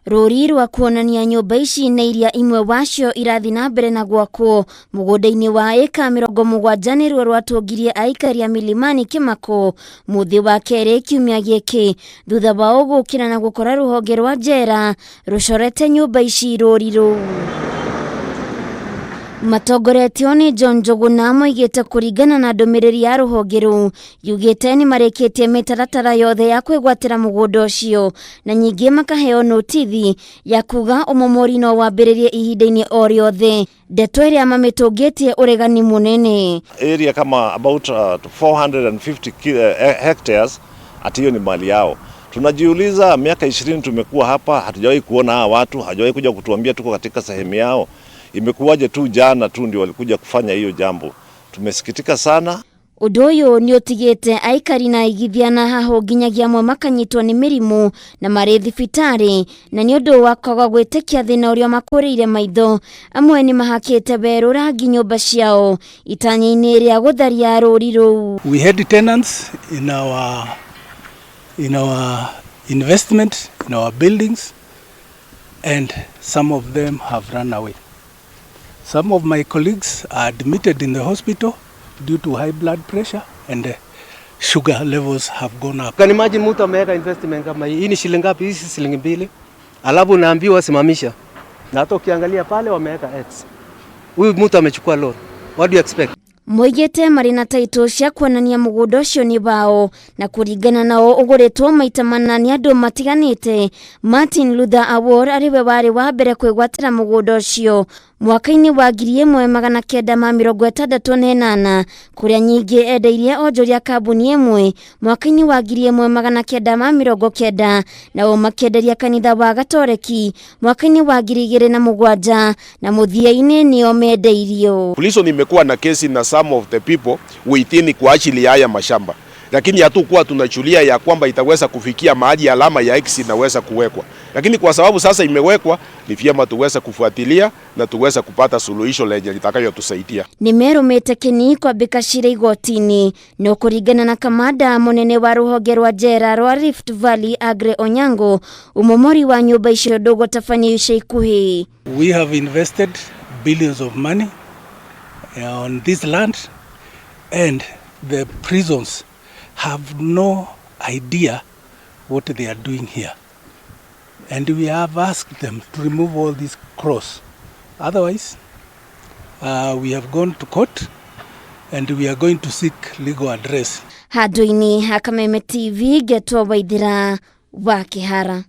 Rũri rwa kuonania nyũmba ici na iria imwe wacio irathiĩ na mbere na gwakwo mũgũnda-inĩ wa ĩka 70 nĩruo rwatũngirie aikari a Milimani kĩmako mũthĩ wa kerĩ kiumia gĩkĩ, thutha wao gũkĩra na gũkora rũhonge rwa njera rũcorete nyũmba ici rũri rũu. Matongoretio nĩ John Njũgũna moigĩte kũringana na ndũmĩrĩri ya rũhonge rũu yugĩte nĩ marĩkĩtie mĩtaratara yothe ya kwĩgwatĩra mũgũnda ũcio, na nyingĩ makaheo notithi ya kuga ũmomori no wambĩrĩrie ihinda-inĩ o rĩothe, ndeto ĩrĩa mamĩtũngĩtie ũregani mũnene. Area kama about 450 hectares, ati hiyo ni mali yao. Tunajiuliza, miaka 20 tumekuwa hapa, hatujawahi kuona hawa watu, hawajawahi kuja kutuambia tuko katika sehemu yao. Imekuwaje tu jana tu ndio walikuja kufanya hiyo jambo? Tumesikitika sana. Ũndũ ũyũ nĩ ũtigĩte aikari na aigithia na hahũ nginyagia amwe makanyitwo nĩ mĩrimũ na marĩ thibitarĩ, na nĩ ũndũ wa kwaga gwĩtĩkia thĩna ũrĩa makũrĩire maitho, amwe nĩ mahakĩte werũ rangi nyũmba ciao itanya-inĩ rĩa gũtharia rũri rũu. We had tenants in our investment in our buildings, and some of them have run away. Some of my colleagues are admitted in the hospital due to high blood pressure and sugar levels have gone up. Can imagine mtu ameweka investment kama hii, hii ni shilingi ngapi? Hii si shilingi 2, alafu unaambiwa simamisha, na hata ukiangalia pale wameweka X. Huyu mtu amechukua loan. What do you expect? Moigĩte marĩ na taitũ cia kuonania mũgũnda ũcio nĩ wao, na kũringana nao ũgũrĩtwo maita mana nĩ andũ matiganĩte. Martin Luther Awor arĩ we warĩ wa mbere kwĩgwatĩra mũgũnda ũcio mwaka-inĩ wa 1968, kũrĩa nyingĩ endeirie onjoria kambuni ĩmwe mwaka-inĩ wa 1990, nao makĩenderia kanitha wa Gatoreki mwaka-inĩ wa 2007, na mũthia-inĩ nĩo mendeirio. Prison imekuwa na kesi na some of the people within kwa ajili ya haya mashamba, lakini hatukuwa tunachulia ya kwamba itaweza kufikia mahali alama ya X inaweza kuwekwa, lakini kwa sababu sasa imewekwa, ni vyema tuweze kufuatilia na tuweze kupata suluhisho lenye litakayotusaidia. Nĩ merũmĩte kĩni kwambĩka cira igoti-inĩ, no kũringana na kamanda mũnene wa rũhonge rwa njera rwa Rift Valley Agre Onyango, ũmomori wa nyũmba icio ndũgũtabanio ica ikuhĩ. We have invested billions of money on this land, and the prisons have no idea what they are doing here. And we have asked them to remove all these cross. Otherwise, we have gone to court and we are going to seek legal address. Handũ-inĩ ha Kameme TV, ngetwo Waithira wa Kĩhara.